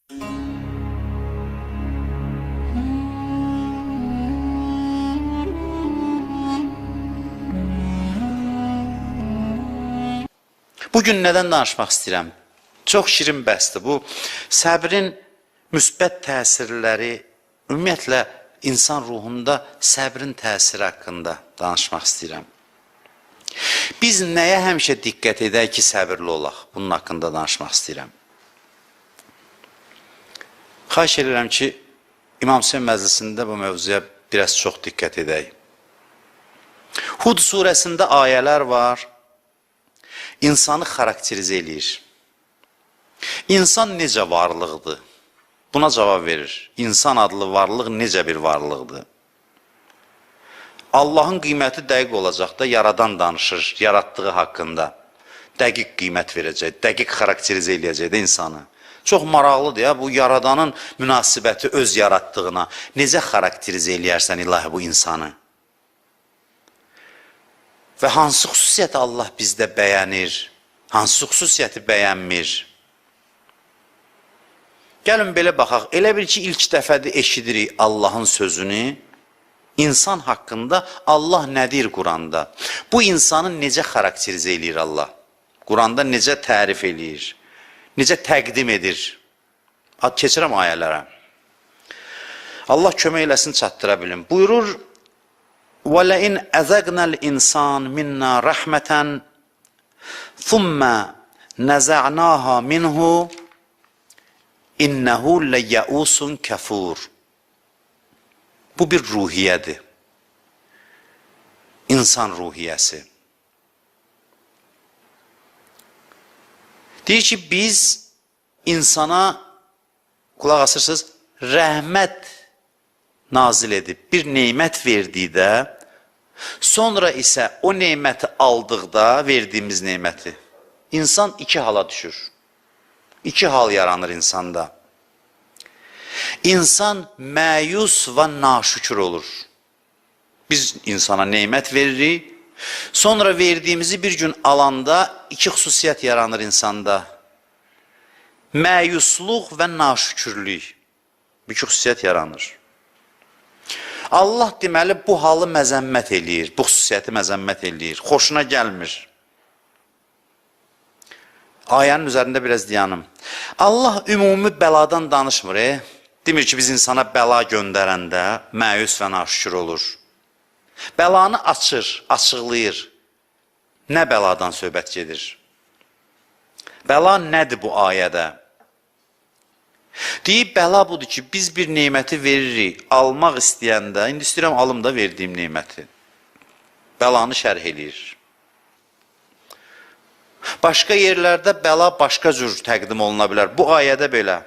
Bugün nədən danışmaq istəyirəm? Çox şirin bəhsdir bu. Səbrin müsbət təsirləri, ümumiyyətlə insan ruhunda səbrin təsiri haqqında danışmaq istəyirəm. Biz nəyə həmişə diqqət edək ki, səbirli olaq? Bunun haqqında danışmaq istəyirəm. Xahiş edirəm ki, İmam Hüseyn məclisində bu mövzuya biraz çox diqqət edək. Hud surəsində ayələr var, insanı xarakterizə eləyir. İnsan necə varlıqdır? Buna cavab verir. İnsan adlı varlıq necə bir varlıqdır? Allahın qiyməti dəqiq olacaq da, yaradan danışır, yaratdığı haqqında. Dəqiq qiymət verəcək, dəqiq xarakterizə eləyəcək də insanı. Çox maraqlıdır ya, bu yaradanın münasibəti öz yaratdığına. Necə xarakterizə eləyərsən ilahi bu insanı? Və hansı xüsusiyyəti Allah bizdə bəyənir, hansı xüsusiyyəti bəyənmir? Gəlin belə baxaq, elə bil ki, ilk dəfədir eşidirik Allahın sözünü. İnsan haqqında Allah nə deyir Quranda? Bu insanı necə xarakterizə eləyir Allah? Quranda necə tərif eləyir? Necə təqdim edir? Ad keçirəm ayələrə. Allah kömək eləsin, çatdıra bilim. Buyurur, وَلَئِنْ أَذَقْنَا الْاِنْسَانِ مِنَّا رَحْمَةً ثُمَّ نَزَعْنَاهَا مِنْهُ اِنَّهُ لَيَّؤُوسٌ كَفُورٌ. Bu bir ruhiyyədir. İnsan ruhiyyəsi. Deyir ki, biz insana, qulaq asırsınız, rəhmət nazil edib, bir neymət verdikdə, sonra isə o neyməti aldıqda, verdiyimiz neyməti, insan iki hala düşür. İki hal yaranır insanda. İnsan məyus və naşükür olur. Biz insana neymət veririk, sonra verdiyimizi bir gün alanda iki xüsusiyyət yaranır insanda. Məyusluq və naşükürlük. Bu iki xüsusiyyət yaranır. Allah deməli bu halı məzəmmət eləyir, bu xüsusiyyəti məzəmmət eləyir, xoşuna gəlmir. Ayənin üzərində biraz dayanım. Allah ümumi bəladan danışmır. Demir ki, biz insana bəla göndərəndə məyus və naşükür olur. Bəlanı açır, açıqlayır. Nə bəladan söhbət gedir? Bəla nədir bu ayədə? Deyib, bəla budur ki, biz bir neyməti veririk, almaq istəyəndə, indi istəyirəm alım da verdiyim neyməti. Bəlanı şərh eləyir. Başqa yerlərdə bəla başqa cür təqdim oluna bilər. Bu ayədə belə.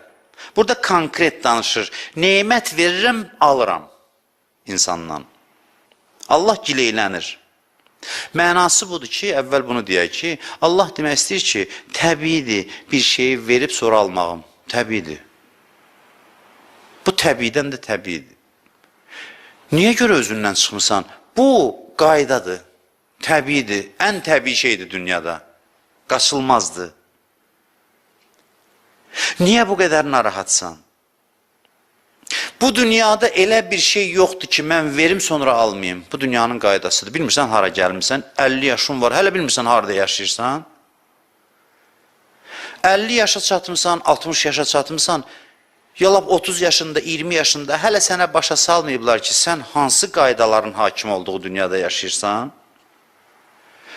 Burada konkret danışır. Neymət verirəm, alıram insandan. Allah gileylənir. Mənası budur ki, əvvəl bunu deyək ki, Allah demək istəyir ki, təbiidir bir şeyi verib sonra almağım. Təbiidir. Bu təbiidən də təbiidir. Niyə görə özündən çıxmısan? Bu qaydadır, təbiidir, ən təbii şeydir dünyada. Qaçılmazdır. Niyə bu qədər narahatsan? Bu dünyada elə bir şey yoxdur ki, mən verim sonra almayayım. Bu dünyanın qaydasıdır. Bilmirsən hara gəlmirsən, 50 yaşın var, hələ bilmirsən harada yaşayırsan. 50 yaşa çatmısan, 60 yaşa çatmısan, ya lap 30 yaşında, 20 yaşında hələ sənə başa salmayıblar ki, sən hansı qaydaların hakim olduğu dünyada yaşayırsan.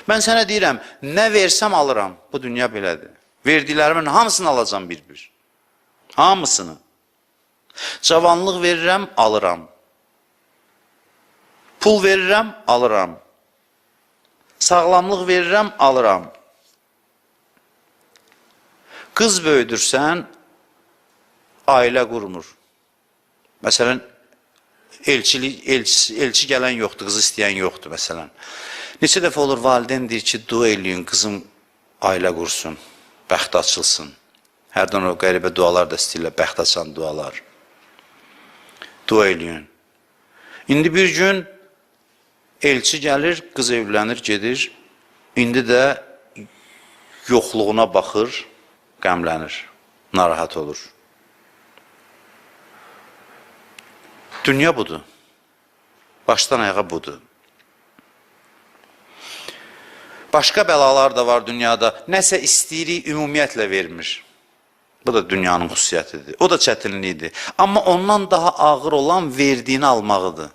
Mən sənə deyirəm, nə versəm alıram. Bu dünya belədir. Verdiklərimin hamısını alacam bir-bir. Hamısını. Cavanlıq verirəm, alıram. Pul verirəm, alıram. Sağlamlıq verirəm, alıram. Qız böyüdürsən, ailə qurmur. Məsələn, elçi gələn yoxdur, qızı istəyən yoxdur, məsələn. Neçə dəfə olur, valideyn deyir ki, dua eləyin, qızım ailə qursun, bəxt açılsın. Hərdən o qəribə dualar da istəyirlər, bəxt açan dualar. Dua eləyin. İndi bir gün elçi gəlir, qız evlənir, gedir. İndi də yoxluğuna baxır, qəmlənir, narahat olur. Dünya budur. Başdan ayağa budur. Başqa bəlalar da var dünyada. Nəsə istəyirik, ümumiyyətlə vermir. Bu da dünyanın xüsusiyyətidir. O da çətinlikdir. Amma ondan daha ağır olan verdiyini almağıdır.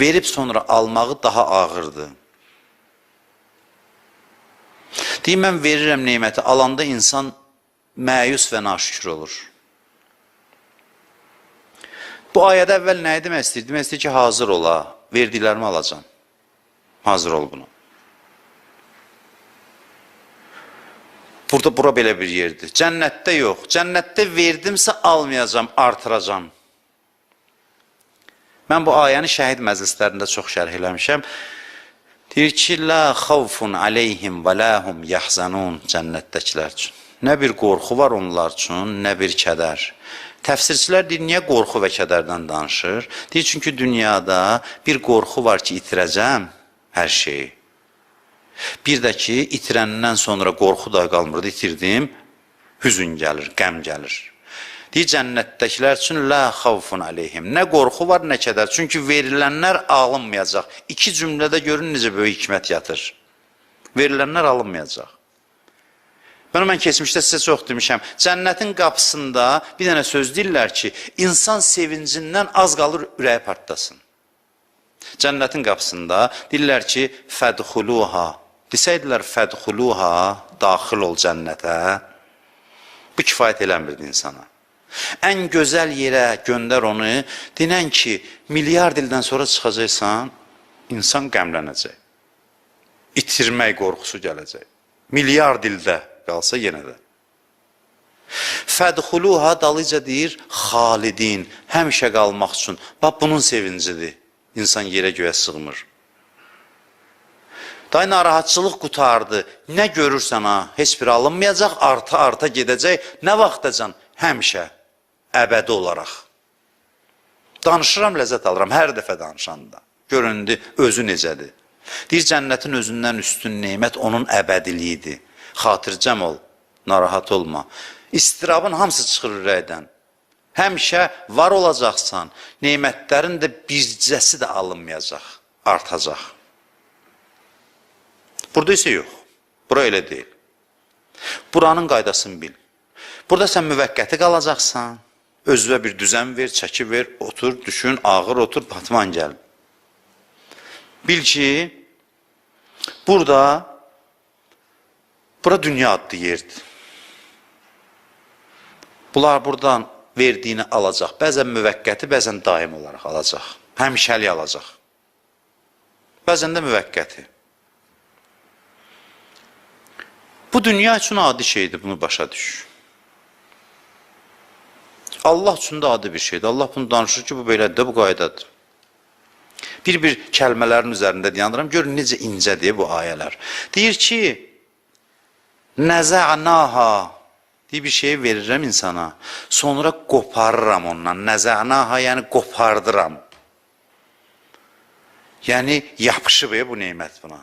Verib sonra almağı daha ağırdır. Deyim, mən verirəm neməti, alanda insan məyus və naşükür olur. Bu ayədə əvvəl nə demək istəyir? Demək istəyir ki, hazır ola, verdiklərimi alacam. Hazır ol buna. Burada bura belə bir yerdir. Cənnətdə yox. Cənnətdə verdimsə almayacam, artıracam. Mən bu ayəni şəhid məclislərində çox şərh eləmişəm. Deyir ki, la xavfun aleyhim və la hum yahzanun cənnətdəkilər üçün. Nə bir qorxu var onlar üçün, nə bir kədər. Təfsirçilər deyir, niyə qorxu və kədərdən danışır? Deyir, çünki dünyada bir qorxu var ki, itirəcəm hər şeyi. Bir də ki, itirəndən sonra qorxu da qalmırdı, itirdim, hüzün gəlir, qəm gəlir. Deyir, cənnətdəkilər üçün la xavfun aleyhim. Nə qorxu var, nə kədər. Çünki verilənlər alınmayacaq. İki cümlədə görün necə böyük hikmət yatır. Verilənlər alınmayacaq. Mən keçmişdə sizə çox demişəm. Cənnətin qapısında bir dənə söz deyirlər ki, insan sevincindən az qalır ürəyi partlasın. Cənnətin qapısında deyirlər ki, fədxuluha. Desəydilər fədxuluha, daxil ol cənnətə. Bu kifayət eləmirdi insana. Ən gözəl yerə göndər onu, denən ki, milyard ildən sonra çıxacaqsan, insan qəmlənəcək. İtirmək qorxusu gələcək. Milyard ildə qalsa yenə də. Fədxuluha dalıca deyir, xalidin, həmişə qalmaq üçün. Bax, bunun sevincidir. İnsan yerə göyə sığmır. Day narahatçılıq qutardı. Nə görürsən ha, heç bir alınmayacaq, arta-arta gedəcək. Nə vaxtacan? Həmişə, əbədi olaraq. Danışıram, ləzzət alıram, hər dəfə danışanda. Göründü, özü necədir. Deyir, cənnətin özündən üstün nemət onun əbədiliyidir. Xatircəm ol, narahat olma. İstirabın hamısı çıxır ürəkdən. Həmişə var olacaqsan, nemətlərin də bircəsi də alınmayacaq, artacaq. Burada isə yox, bura elə deyil. Buranın qaydasını bil. Burada sən müvəqqəti qalacaqsan, özünə bir düzən ver, çəki ver, otur, düşün, ağır otur, batman gəl. Bil ki, burada, bura dünya adlı yerdir. Bunlar buradan verdiyini alacaq. Bəzən müvəqqəti, bəzən daim olaraq alacaq. Həmişəlik alacaq. Bəzən də müvəqqəti. Bu dünya üçün adi şeydir, bunu başa düş. Allah üçün də adi bir şeydir. Allah bunu danışır ki, bu belədir də, bu qaydadır. Bir-bir kəlmələrin üzərində dayanıram. Görün necə incədir bu ayələr. Deyir ki, nəzə'naha, deyir, bir şeyi verirəm insana, sonra qoparıram ondan. Nəzə'naha, yəni qopardıram. Yəni, yapışıb bu nemət buna.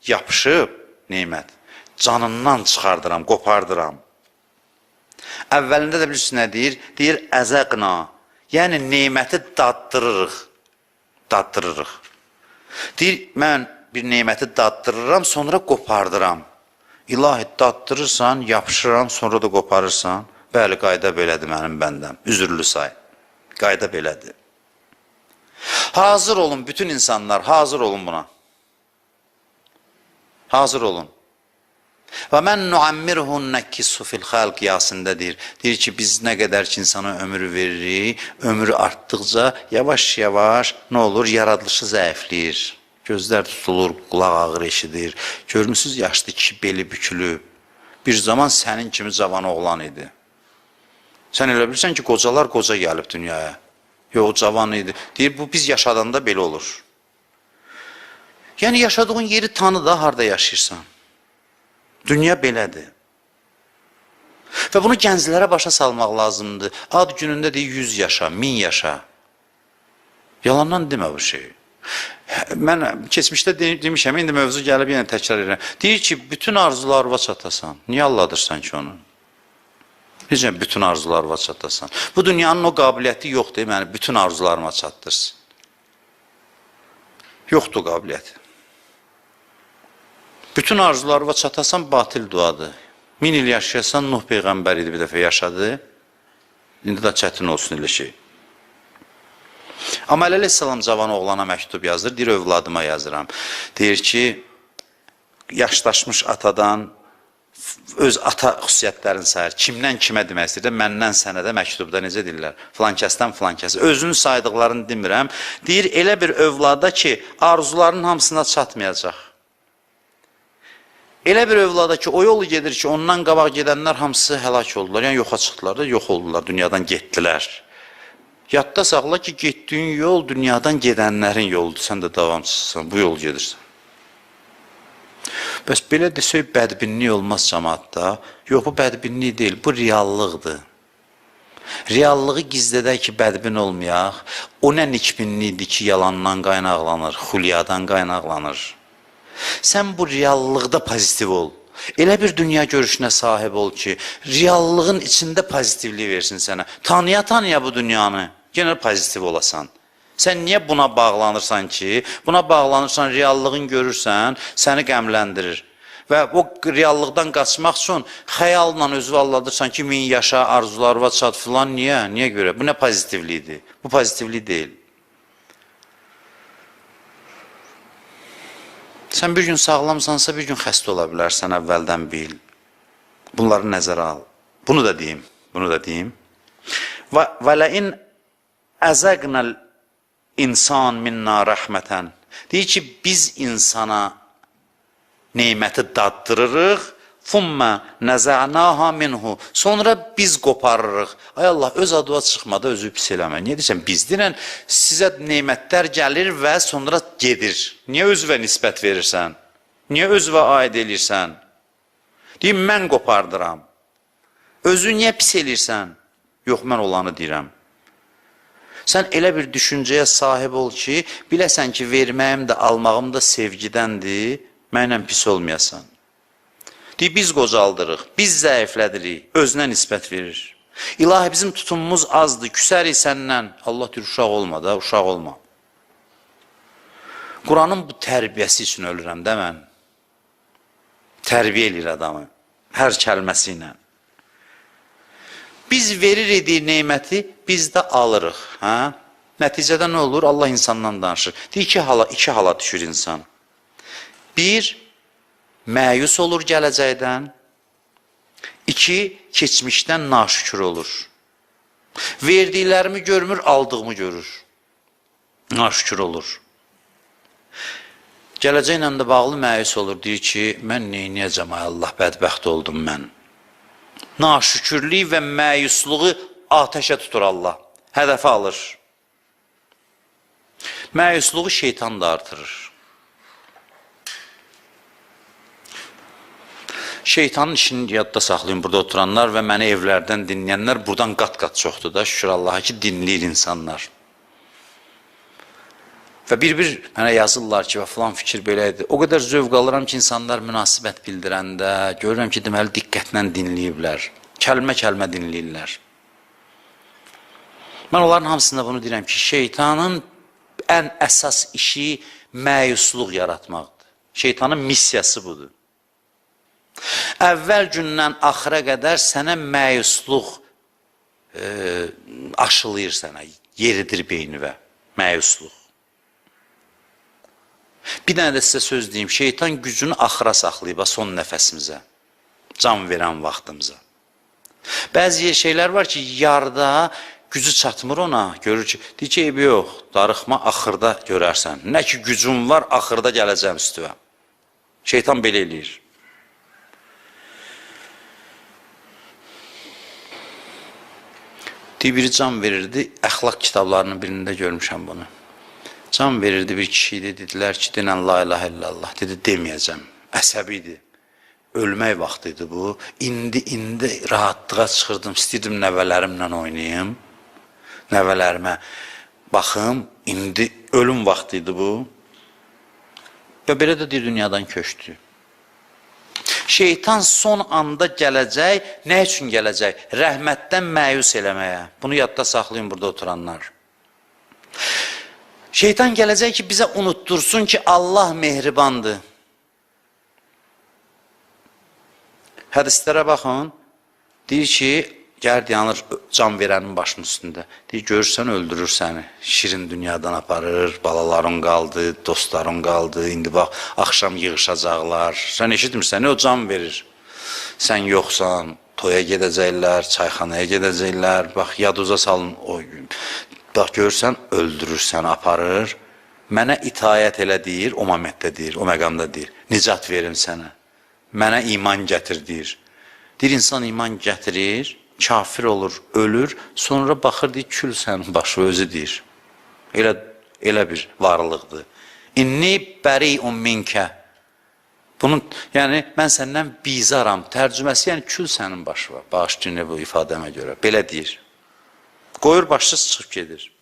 Yapışıb nemət. Canından çıxardıram, qopardıram. Əvvəlində də bilirsiniz nə deyir? Deyir, əzəqna. Yəni, neməti daddırırıq. Daddırırıq. Deyir, mən bir neməti daddırıram, sonra qopardıram. İlahi, daddırırsan, yapışıram, sonra da qoparırsan. Bəli, qayda belədir mənim bəndəm. Üzürlü say. Qayda belədir. Hazır olun bütün insanlar, hazır olun buna. Hazır olun. Və mən nuammirhu nəkkissu fil xalq Yasində deyir. Deyir ki, biz nə qədər ki insana ömür veririk, ömrü artdıqca yavaş-yavaş nə olur? Yaradılışı zəifləyir. Gözlər tutulur, qulaq ağır eşidir. Görmüsünüz, yaşlı kişi beli bükülüb. Bir zaman sənin kimi cavan oğlan idi. Sən elə bilirsən ki, qocalar qoca gəlib dünyaya. Yox, cavan idi. Deyir, bu biz yaşadanda belə olur. Yəni, yaşadığın yeri tanı da harada yaşayırsan. Dünya belədir. Və bunu gənclərə başa salmaq lazımdır. Ad günündə deyir, 100 yaşa, 1000 yaşa. Yalandan demə bu şeyi. Mən keçmişdə demişəm, indi mövzu gəlib yenə təkrar edirəm. Deyir ki, bütün arzularına çatasan. Niyə alladırsan ki onu? Necə bütün arzularıma çatasan? Bu dünyanın o qabiliyyəti yoxdur, məni bütün arzularıma çatdırsın. Yoxdur qabiliyyəti. Bütün arzularıma çatasan, batil duadır. 1000 il yaşayasan, Nuh Peyğəmbər idi bir dəfə yaşadı. İndi də çətin olsun elə şey. Amma Əli əleyhissalam cavan oğlana məktub yazır, deyir, övladıma yazıram. Deyir ki, yaşlaşmış atadan öz ata xüsusiyyətlərini sayır. Kimdən kimə demək istəyir də, məndən sənə də məktubda necə deyirlər? Filan kəsdən filan kəsə. Özünün saydıqlarını demirəm. Deyir, elə bir övlada ki, arzularının hamısına çatmayacaq. Elə bir övlada ki, o yolu gedir ki, ondan qabaq gedənlər hamısı həlak oldular. Yəni, yoxa çıxdılar da, yox oldular, dünyadan getdilər. Yadda saxla ki, getdiyin yol dünyadan gedənlərin yoludur. Sən də davamçısın, bu yol gedirsən. Bəs belə desək, bədbinlik olmaz cəmaatda. Yox, bu bədbinlik deyil, bu reallıqdır. Reallığı gizlədək ki, bədbin olmayaq. O nə nikbinlikdir ki, yalandan qaynaqlanır, xülyadan qaynaqlanır. Sən bu reallıqda pozitiv ol. Elə bir dünya görüşünə sahib ol ki, reallığın içində pozitivlik versin sənə. Tanıya-tanıya bu dünyanı, yenə pozitiv olasan. Sən niyə buna bağlanırsan ki? Buna bağlanırsan, reallığın görürsən, səni qəmləndirir. Və o reallıqdan qaçmaq üçün xəyalla özünü aldadırsan ki, 1000 yaşa, arzularına çat filan. Niyə? Niyə görə? Bu nə pozitivlikdir? Bu pozitivlik deyil. Sən bir gün sağlamsansa, bir gün xəstə ola bilərsən, əvvəldən bil. Bunları nəzərə al. Bunu da deyim, bunu da deyim. Və ləin əzəqnəl insan minna rəhmətən. Deyir ki, biz insana neməti daddırırıq, thumma nəzənaha minhu. Sonra biz qoparırıq. Ay Allah, öz adıva çıxmada özü pis eləmə. Niyə deyirsən? Biz deyirən, sizə nemətlər gəlir və sonra gedir. Niyə özünə nisbət verirsən? Niyə özünə aid eləyirsən? Deyim, mən qopardıram. Özü niyə pis eləyirsən? Yox, mən olanı deyirəm. Sən elə bir düşüncəyə sahib ol ki, biləsən ki, verməyim də, almağım da sevgidəndir, mənlə pis olmayasan. Deyir, biz qocaldırıq, biz zəiflədirik, özünə nisbət verir. İlahi, bizim tutumumuz azdır, küsərik səndən. Allah deyir, uşaq olma da, uşaq olma. Quranın bu tərbiyəsi üçün ölürəm də mən. Tərbiyə eləyir adamı, hər kəlməsi ilə. Biz veririk neməti, biz də alırıq. Hə? Nəticədə nə olur? Allah insandan danışır. Deyir, iki hala düşür insan. Bir, məyus olur gələcəkdən. İki, keçmişdən naşükür olur. Verdiklərimi görmür, aldığımı görür. Naşükür olur. Gələcəklə də bağlı məyus olur. Deyir ki, mən neyniyəcəm, ay Allah, bədbəxt oldum mən. Naşükürlük və məyusluğu atəşə tutur Allah. Hədəfə alır. Məyusluğu şeytan da artırır. Şeytanın işini yadda saxlayın burada oturanlar və məni evlərdən dinləyənlər buradan qat-qat çoxdur da. Şükür Allaha ki, dinləyir insanlar. Və bir-bir mənə yazırlar ki, və filan fikir belə idi. O qədər zövq alıram ki, insanlar münasibət bildirəndə, görürəm ki, deməli diqqətlə dinləyiblər. Kəlmə-kəlmə dinləyirlər. Mən onların hamısında bunu deyirəm ki, şeytanın ən əsas işi məyusluq yaratmaqdır. Şeytanın missiyası budur. Əvvəl gündən axıra qədər sənə məyusluq aşılayır sənə, yeridir beynivə, məyusluq. Bir dənə də sizə söz deyim, şeytan gücünü axıra saxlayıb, son nəfəsimizə, can verən vaxtımıza. Bəzi şeylər var ki, yarda gücü çatmır ona, görür ki, deyir ki, eybi yox, darıxma, axırda görərsən. Nə ki gücüm var, axırda gələcəm üstüvə. Şeytan belə eləyir. Deyir, biri can verirdi, əxlaq kitablarının birində görmüşəm bunu. Can verirdi bir kişi idi, dedilər ki, denən la ilahe illallah, dedi, deməyəcəm, əsəbi idi. Ölmək vaxtı idi bu. İndi rahatlığa çıxırdım, istəyirdim nəvələrimlə oynayım, nəvələrimə baxım, indi ölüm vaxtı idi bu. Və belə də deyir, dünyadan köçdü. Şeytan son anda gələcək. Nə üçün gələcək? Rəhmətdən məyus eləməyə. Bunu yadda saxlayın burada oturanlar. Şeytan gələcək ki, bizə unuttursun ki, Allah mehribandır. Hədislərə baxın. Deyir ki, gəl dayanır can verənin başının üstündə. Deyir, görürsən, öldürür səni. Şirin dünyadan aparır, balaların qaldı, dostların qaldı. İndi bax, axşam yığışacaqlar. Sən eşitmirsən, o can verir. Sən yoxsan, toya gedəcəklər, çayxanaya gedəcəklər. Bax, yaduza salın o gün. Bax, görürsən, öldürür səni, aparır. Mənə itayət elə deyir, o momentdə deyir, o məqamda deyir. Nicat verim sənə. Mənə iman gətir deyir. Deyir, insan iman gətirir, kafir olur, ölür, sonra baxır, deyir, kül sənin başı özü deyir. Elə bir varlıqdır. İnni bəriun minkə. Bunun, yəni, mən səndən bizaram. Tərcüməsi, yəni, kül sənin başı var. Bağışlayın bu ifadəmə görə. Belə deyir. Qoyur başsız çıxıb gedir.